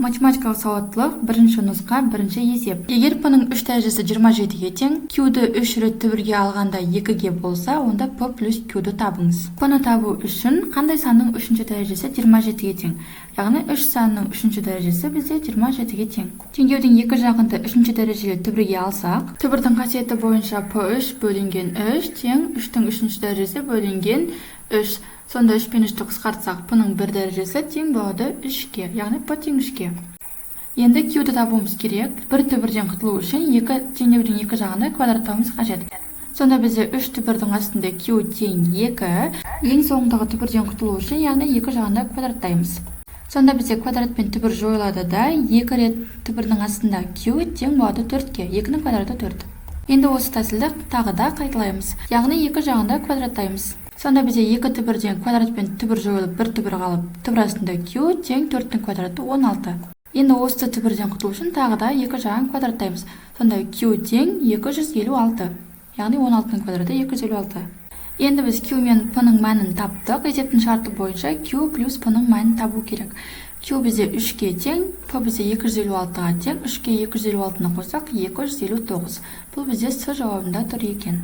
Математикалық сауаттылық, бірінші нұсқа, бірінші есеп. Егер p-ның 3 дәрежесі 27-ге тең, q-ді 3 рет түбірге алғанда 2-ге болса, онда p плюс q-ді табыңыз. P-ны табу үшін қандай санның үшінші дәрежесі 27-ге тең? Яғни 3 санның үшінші дәрежесі бізде 27-ге тең. Теңдеудің екі жағында үшінші дәрежелі түбірге алсақ, түбірдің қасиеті бойынша p3 бөлінген 3 тең 3-тің үшінші дәрежесі бөлінген 3. Сонда 3 пен 3-ті қысқартсақ, p-ның бір дәрежесі тең болады 3-ке, яғни p тең 3-ке. Енді q-ді табуымыз керек. Бір түбірден құтылу үшін екі теңдеудің екі жағында квадраттауымыз қажет. Сонда бізде 3 түбірдің астында q тең 2. Ең соңындағы түбірден құтылу үшін, яғни екі жағында квадраттаймыз. Сонда бізде квадрат пен түбір жойылады да, екі рет түбірдің астында q тең болады 4-ке. 2-нің квадраты 4. Енді осы тәсілді тағы да қайталаймыз. Яғни екі жағында квадраттаймыз. Сонда бізде екі түбірден квадрат пен түбір жойылып, бір түбір қалып, түбір астында q тең 4-тің квадраты 16. Енді осы түбірден құтылу үшін тағы да екі жағын квадраттаймыз. Сонда q тең 256. Яғни 16-ның квадраты 256. Енді біз q мен p-ның мәнін таптық. Есептің шарты бойынша q плюс p-ның мәнін табу керек. Q бізде 3-ке тең, p бізде 256-ға тең, 3-ке 256-ны қоссақ, 259. Бұл бізде С жауабында тұр екен.